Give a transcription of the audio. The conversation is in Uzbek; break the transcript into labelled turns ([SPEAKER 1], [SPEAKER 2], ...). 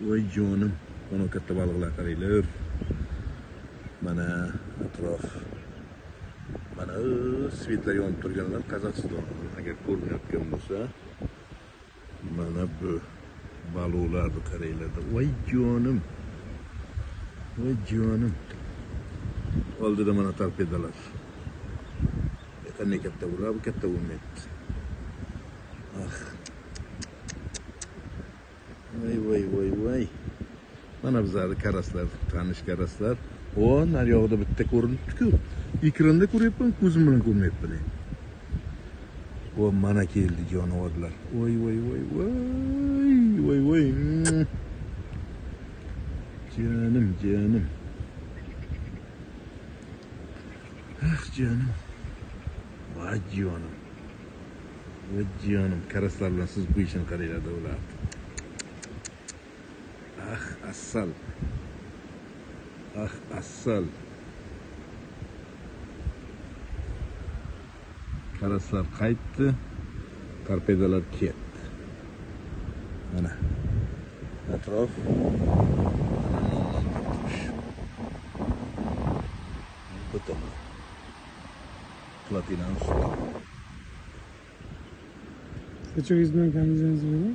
[SPEAKER 1] Voy jonim, mana katta baliqlar qaranglar. Mana atrof. Mana svetlar yonib turganlar Qozog'iston. Agar ko'rinayotgan bo'lsa, mana bu baliqlarni qaranglar. Voy jonim. Voy jonim. Oldida mana torpedalar. Qanday katta bular, bu katta bo'lmayapti. Ah. Voy voy voy voy. Mana bizlarni karaslar, tanish karaslar. O, naryoqda bitta ko'rinibdi-ku. Ekranda ko'ryapman, ko'zim bilan ko'rmayapman. O, mana keldi jonivorlar. Voy voy voy voy. Voy voy. Jonim, jonim. Ah, jonim. Voy jonim. Voy jonim, karaslar bilan suzib qo'yishini qaranglar ular. Ah, asal. Ah, asal. Karaslar qaytdi, torpedalar ketdi. Mana atrof bu tomon. Platinani usti.
[SPEAKER 2] Qachon yuz bilan kamizangiz bo'ldi?